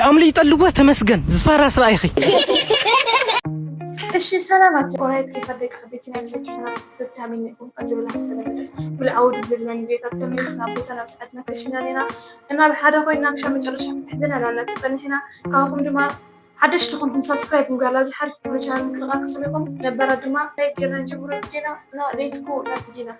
ኣምሊጠልዎ ተመስገን ዝፋራ ሰብኣይኺ። እሺ ሰላማት ቆራይት ከይፈደቅ ሓቢትና ሰችና ስልቲ ሃሚኒ ቁም ዝብላ ተለመደ ብልዓው ድብዝና ንቤታት ተመልስና ቦታ ናብ ሰዓትና ተሽናኒና እና ብሓደ ኮይና ክሻ መጨረሻ ክትሕዘና ላላ ተጸኒሕና ካብኹም ድማ ሓደሽ ዝኾንኩም ሳብስክራይብ ምግባር ላዚ ሓሪፍ ብሎ ቻናል ምቅልቃል ክትሪኹም ነበራ ድማ ላይክ ጌርና ንጅምሮ ዲና እና ሌትኩ ናብ ዲና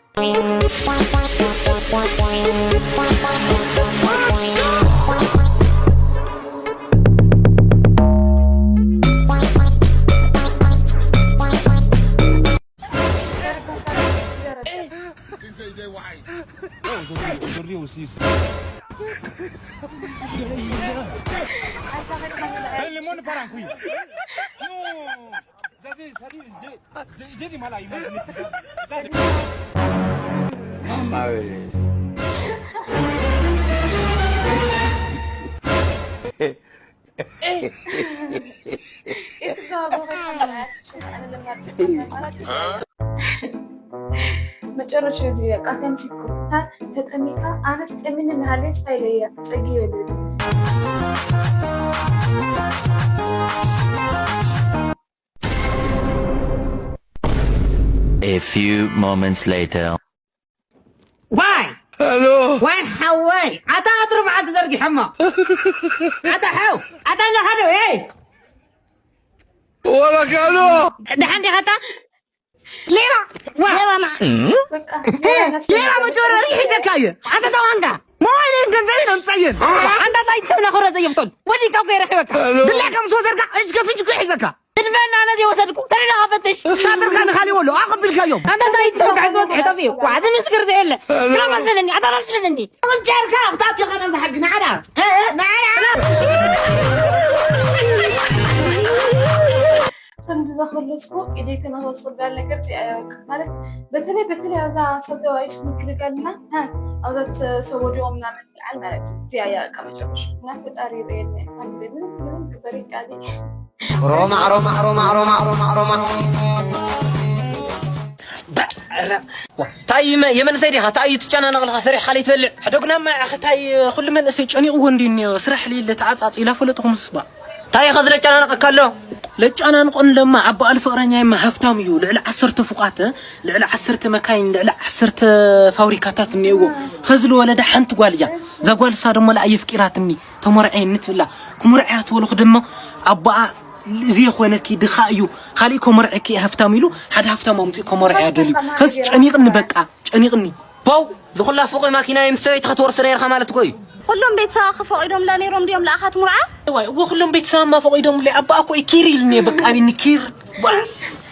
መጨረሻ እዚ በቃ ተምሲልኩ ተጠሚካ ኣነስ ጠሚኒ ናሃለይ ስታይል እያ ጸጊ ይበሉ A few moments later. ዋይ ሄሎ ዋይ ሓወይ ኣታ ኣድሩ በዓል ተዘርጊሖሞ ኣታ ሓው ኣታ ኛኻዶ ይ ወረካሎ ደሓን ዲኻ ኣታ ሌባ ዋ ሌባ ና በቃ ሌባ መጀመርያ ሒዘካ እየ ኣታ ተዋንጋ ሞባይልን ገንዘብን ኣምፀየን ኣንዳ ታይ ሰብና ኮረ ዘየፍቶን ወዲካ እኮ ይረኪበካ ድላ ከም ዝወሰድካ እጅ ከፍንጅ እኮ ይሒዘካ ትድፈና ነዚ ወሰድኩ ተደላ ፈትሽ ሻጥርካ ንኻሊ ወሎ ኣቐቢልካዮም ኣንዳ ታይ ሰብካ ሕቶ ሕቶ እዩ ዋ እዚ ምስክር ዘየለ ግራ መስለኒ ኣታ መስለኒ ጀርካ ክታብ ዲኻ ነዛ ሕጊ ንዓዳ ንዓዳ ከምዚ ዘኸለስኩ ኢደይ ተነኸስኩ ዳል ነገር እዚኣ እያ በቃ ማለት በተለይ በተለይ ኣብዛ ሰብ ተባኢሱ ምግልጋልና ኣብዛ ሰብ ወዲቖም ምናምን ምልዓል ማለት እዩ እዚኣ እያ በቃ መጨረሻ እና ፈጣሪ ይርእየልና ይባል ምንም ምንም ግበር ይቃል ሮማ ሮማ ሮማ ሮማ ሮማ ሮማ ታይ የመንሰይ ዲኻ ታይ ትጨናነቕ ኣለኻ ሰሪሕኻ ለይትበልዕ ሕደጉናማ ያኸ ታይ ኩሉ መንእሰይ ጨኒቕዎ እንዲ እኒኦ ስራሕ ለየለ ተዓጻጺ ኢላ ፈለጥኹምስ ባ ታይ ኢኻ ዝለጨናነቐካ ኣሎ ለጫናንቆን ለማ ኣባኣል ፍቕረኛይማ ሃፍታም እዩ ልዕሊ ዓሰርተ ፉቓት ልዕሊ ዓሰርተ መካይን ልዕሊ ዓሰርተ ፋብሪካታት እኒእዎ ኸዚ ዝወለዳ ሓንቲ ጓል እያ እዛ ጓል እሳ ደሞ ለኣ የፍቂራትኒ ተመርዐየኒ ትብላ ክምርዐያ ትበልኹ ደሞ ኣቦኣ ዘይኾነኪ ድኻ እዩ ካሊእ ከመርዐኪ እየ ሃፍታም ኢሉ ሓደ ሃፍታም ኣምፂኡ ከመርዐያ ደልዩ ኸዚ ጨኒቕኒ በቃ ጨኒቕኒ ፓው ዝኹላ ፎቕ ማኪና ምስ ሰበይትኻ ትወርሶ ነይርኻ ማለት እኮ እዩ ኩሎም ቤተሰባኺ ፈቒዶምላ ነይሮም ድዮም ለኣኻ ትምርዓ? እዋይ እወ ኩሎም ቤተሰባማ ፈቒዶምለይ ኣቦኣ እኮ እዩ ኪር ኢሉኒ እየ በቃ ኣብኒ ኪር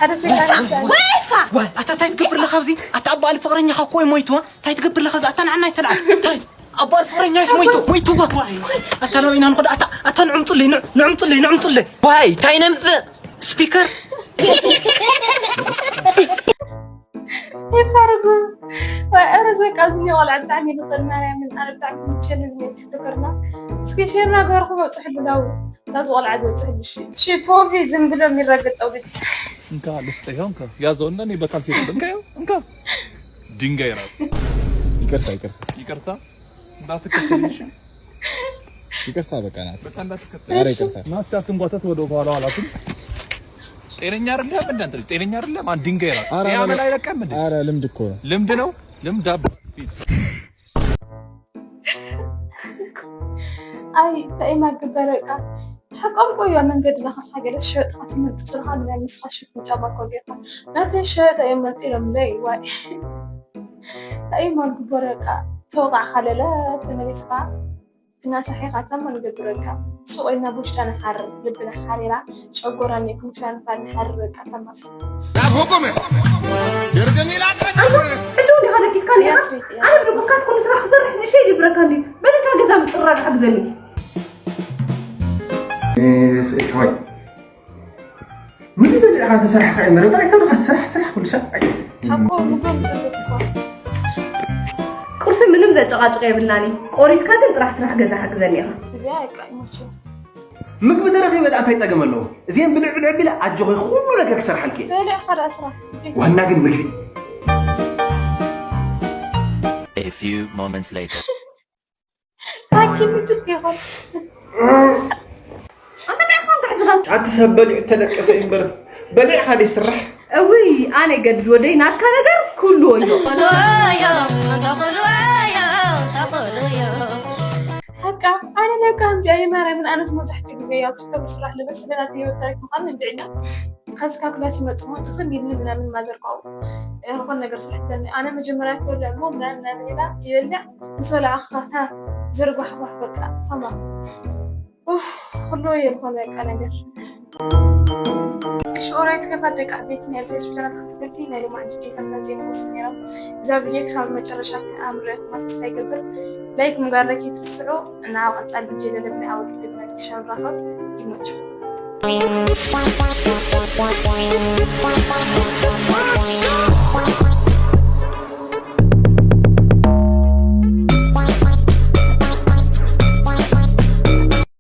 ሓደ ሰይጣን ይሳል ወይፋ ዋይ ኣታ እንታይ ትገብር ኣለኻ ኣብዚ ኣታ ኣቦኣ ፍቕረኛኻ እኮ እዩ ሞይትዋ እንታይ ትገብር ኣለኻ ኣብዚ ኣታ ንዓና ኣይተልዓል እንታይ ኣቦኣ ፍቕረኛይስ ሞይቱ ሞይትዋ ዋይ ዋይ ኣታ ናበይና ንኸዶ ኣታ ኣታ ንዕምጡለይ ንዕ- ንዕምጡለይ ንዕምጡለይ ዋይ እንታይ ነምፅእ ስፒከር ይፈርጉ ወይ ኣረ ዘቃዝኒ ቆልዓ ብጣዕሚ ይኽእል ማርያምን ኣነ ብጣዕሚ ምቸኒ ዝኔ ቲክቶከርና እስኪ ሼር ናገርኩ በፅሕሉ ናው ናዚ ቆልዓ ዘብፅሕሉ እሺ እሺ ፖቪ ዝም ብሎ የሚረግጠው ልጅ እንካ ልስጠ ይኸው እንካ ያዘው እና እኔ በካልሲ ስጥ እንካ ይኸው እንካ ድንጋይ ራስ ይቅርታ ይቅርታ ይቅርታ እንዳትከተልሽ ይቅርታ በቃ ናት በቃ እንዳትከተል ኧረ ይቅርታ ናስቲ አትንጓተት ወደ ኋላ ኋላትም ጤነኛ አይደለም እንደ አንተ ልጅ ጤነኛ አይደለም አንድ ድንጋይ ራስ ኧረ ያ በለ- በላይ ለቀም እንደ ኧረ ልምድ እኮ ነው ልምድ ነው ልምድ አባ ፊት ኣይ እንታይ ኢና ግበረ ቃ ሓቆም ቆያ መንገድና ካብ ሃገረ ሸጥካ ትመልጡ ስልካ ምናምን ንስኻ ሽፍን ጫማ እኮ ጌርካ ናተይ ሸጠ እዮም መልጢሎም ለይ ዋይ እንታይ እሞ ንግበረ ቃ ተወቃዕካ ለለ ተመሊስካ ትናሳሒኻ ተማ ንገብረካ ሱቕ ኢልና ቡሽጣ ንሓርር ልብና ሓሪራ ጨጎራኒ ክንሻንፋ ንሓርር ቃ ተማ ናብ ህቁም ይርግም ኢላ ሕቶ እንዲኻ ደቂስካ ኔራ ኣነ ብድቁስካ ትኹን ስራሕ ክሰርሕ ንሸይ ይብረካ እንዲ በለካ ገዛ ምፅራግ ሓግዘኒ ስእቲ ወይ ምንድን ኢኻ ተሰራሕካ እዩ መረብ እንታይ ከብድኻ ስራሕ ስራሕ ኩሉ ሰብ ሓቆ ምግቦም ፅቡቅ እኳ ቁርሲ ምንም ዘጨቃጭቅ የብልናኒ ቆሪስካ ግን ጥራሕ ስራሕ ገዛ ሓግዘኒ ኢኻ እዚኣ ይቃ ይመችዋ ምግቢ ተረኺበ ደኣ እንታይ ጸገም ኣለዎ? እዚኤን ብልዕ ብልዕ ቢለ ኣጆኺ ኩሉ ነገር ክሰርሓልኪ እየ። በሊዕካ ደኣ ስራሕ እንዴት? ዋና ግን ምግቢ። A few moments later. ታኪኒ ጭልፊ ይኾን። ኣቲ ሰብ በሊዑ ተለቀሰ እምበር በሊዕካ ዶ ይስራሕ? እውይ፣ ኣነ ገድል ወደይ ናትካ ነገር ኩሉ ወዮ። ሓቃ ኣነ ናይ ከምዚኣ እየ ማርያምን ኣነስ መብዛሕትኡ ግዜ ያው ቲክቶክ ስራሕ ልበስ ስለናት ህይወት ታሪክ ምዃኑ እንድዒና ከዚ ካብ ክላስ ይመጽእ ሞ ድኽም ኢልኒ ምናምን ማዘር ካብኡ ዝኾነ ነገር ስራሕ ትለኒ ኣነ መጀመርያ ክበልዕ ሞ ምናምን ምናምን ኢላ ይበልዕ ምስ በላዕኻ ዝርጓሕጓሕ በቃ ሰማ ኡፍ ኩሉ የልኮነ በቃ ነገር እሺ ኦራይት ከፋት ደቂ ዓበይቲ ናይ ርሴስ ፊደላት ተኸተልቲ ናይ ሎማዕንቲ ጌታትና ዜና ወስድ ነይሮም እዛ ቪድዮ ክሳብ መጨረሻ ኣምርዕኩማ ተስፋ ይገብር ላይክ ምግባር ለኪ ትርስዑ እና ኣብ ቀጻል ቪድዮ ለለብኒ ዓወት ክሻብ ራኸብ ይመችኩም